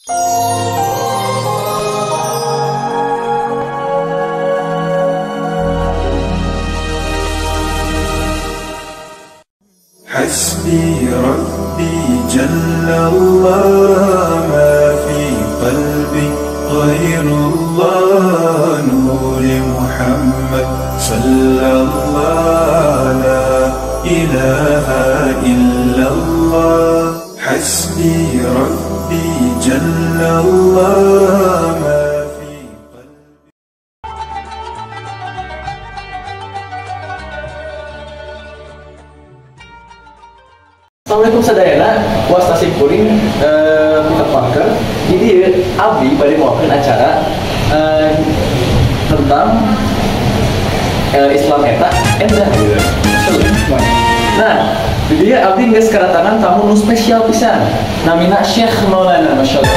حسبي ربي جل الله ما في قلبي غير الله نور محمد صلى الله لا إله إلا الله حسبي ربي جل الله ما في قلبي. Assalamualaikum sadayana, wasta simkuring pitepangkeun. Jadi abdi bade mawakeun acara tentang Islam eta endah gitu. Nah, di dieu abdi geus kedatangan tamu nu spesial pisan. Namina Syekh Maulana, masyaallah.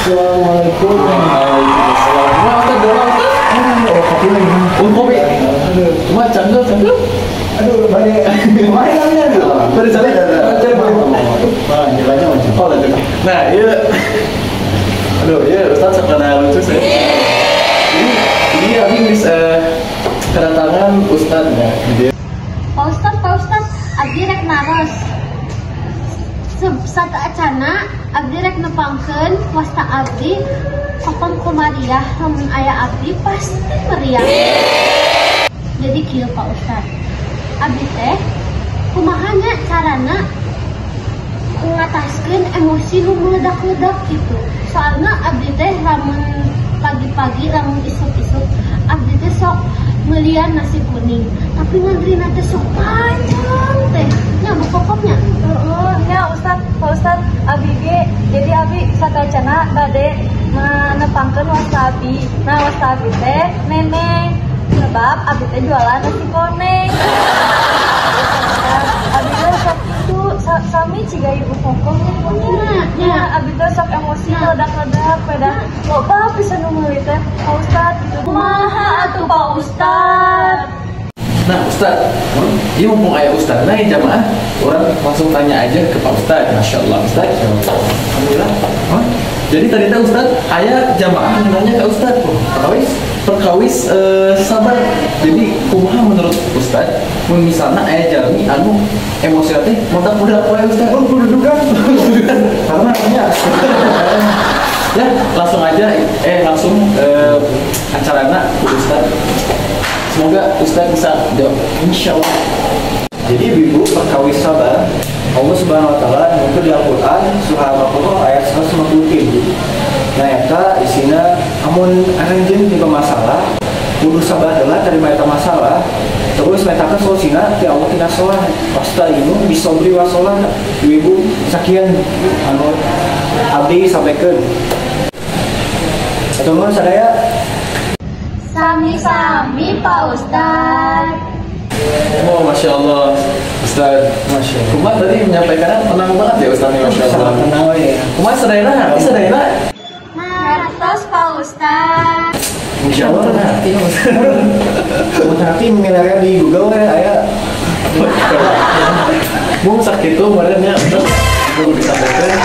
Assalamualaikum. Waalaikumsalam. Kumaha Ustaz? Doa Ustaz? Oh, kopi lagi. Oh, kopi. Kumaha canggung canggung? Aduh, bade. Kumaha namanya tuh? Bade canggung. Oh, lanjut. Nah, iya. Aduh, iya Ustaz sakana lucu sih. Jadi abdi geus kedatangan Ustaz ya. Pak Ustaz, Pak Ustaz, abdi rek naros. Sateuacanna abdi rek nepangkeun wasta abdi Kokom Komariah, lamun aya abdi pasti meriah. Jadi kieu Pak Ustaz, abdi teh kumaha nya carana ngataskeun emosi nu meledak-ledak gitu. Soalna abdi teh lamun pagi-pagi lamun isuk-isuk abdi teh sok melian nasi kuning, tapi ngantrina teh sok panjang teh. Nya Bu Kokomnya. Heeh, nya Ustaz, Pak Ustaz, abdi ge jadi abdi sateuacanna bade menepangkeun wasta abdi. Nah, wasta abdi teh neneng sebab abdi teh jualan nasi koneng. Abdi teh sok itu sami ciga ibu Kokom nya. Nya abdi teh sok emosi meledak-ledak peda loba pisan nu meuli teh Pak Ustaz gitu. Kumaha atuh Pak Ustaz? Nah, Ustaz, ini mumpung aya Ustaz, nah ya jamaah, orang langsung tanya aja ke Pak Ustaz. Masya Allah, Ustaz. Alhamdulillah. Hah? Jadi tadi teh Ustaz, aya jamaah nanya ke Ustaz, perkawis sabar. Jadi kumaha menurut Ustaz, mun misalna aya jalmi anu emosi teh meledak-meledak wae Ustaz. Oh, kududukan. Karena ya. Ya, langsung aja langsung acarana ku Ustaz. Semoga Ustaz bisa jawab, insya Allah. Jadi ibu perkawis sabar, Allah Subhanahu Wa Taala nutur di Al-Quran surah Al-Baqarah ayat 157. Nah, eta isina amun anjeun tipe masalah, kudu sabar heula terima eta masalah, terus metakeun solusina ti Allah tina sholah. Wasta'inu bisobri wasolah. Ibu sakian anu abdi sampaikan. Atur nuhun sadaya. Sami-sami Pak Ustaz. Oh, Masya Allah Ustaz. Masya Allah. Kumaha tadi menyampaikannya tenang banget ya Ustaz, Masya Allah. Tenang ya. Kumaha sadayana, ngerti sadayana? Ngertos Pak Ustaz. Insya Allah ngerti Ustaz. Ngerti mengenai di Google ya aya. Mung sakitu meureun Ustaz perlu disampaikan.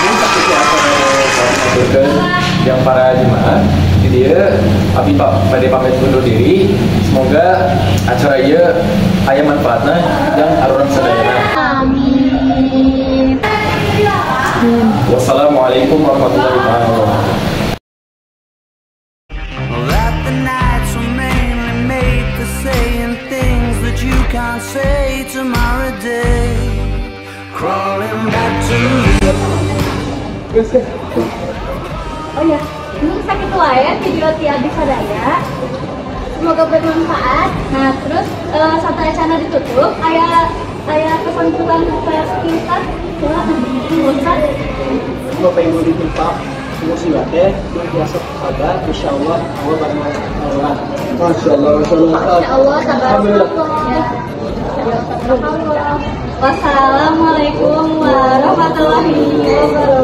Mung sakitu apa yang yang para jemaah. Jadi abdi bade pamit undur diri. Semoga acara ieu aya manfaatna yang arurang sadayana. Amin. Wassalamualaikum warahmatullahi wabarakatuh. That the nights were mainly made for saying things that you can't say tomorrow day. Crawling back to you. Oh ya, ini sakitu wae video ti abdi sadaya. Semoga bermanfaat. Nah, terus sateuacanna ditutup, aya pesan-pesan supaya Ustaz. Ustaz. Bapak Ibu ditimpa musibah teh, biasa sabar, insya Allah Allah bareng. Masya Allah, Masya Allah. Masya Allah, sabar. Alhamdulillah. Ya. Wassalamualaikum warahmatullahi wabarakatuh.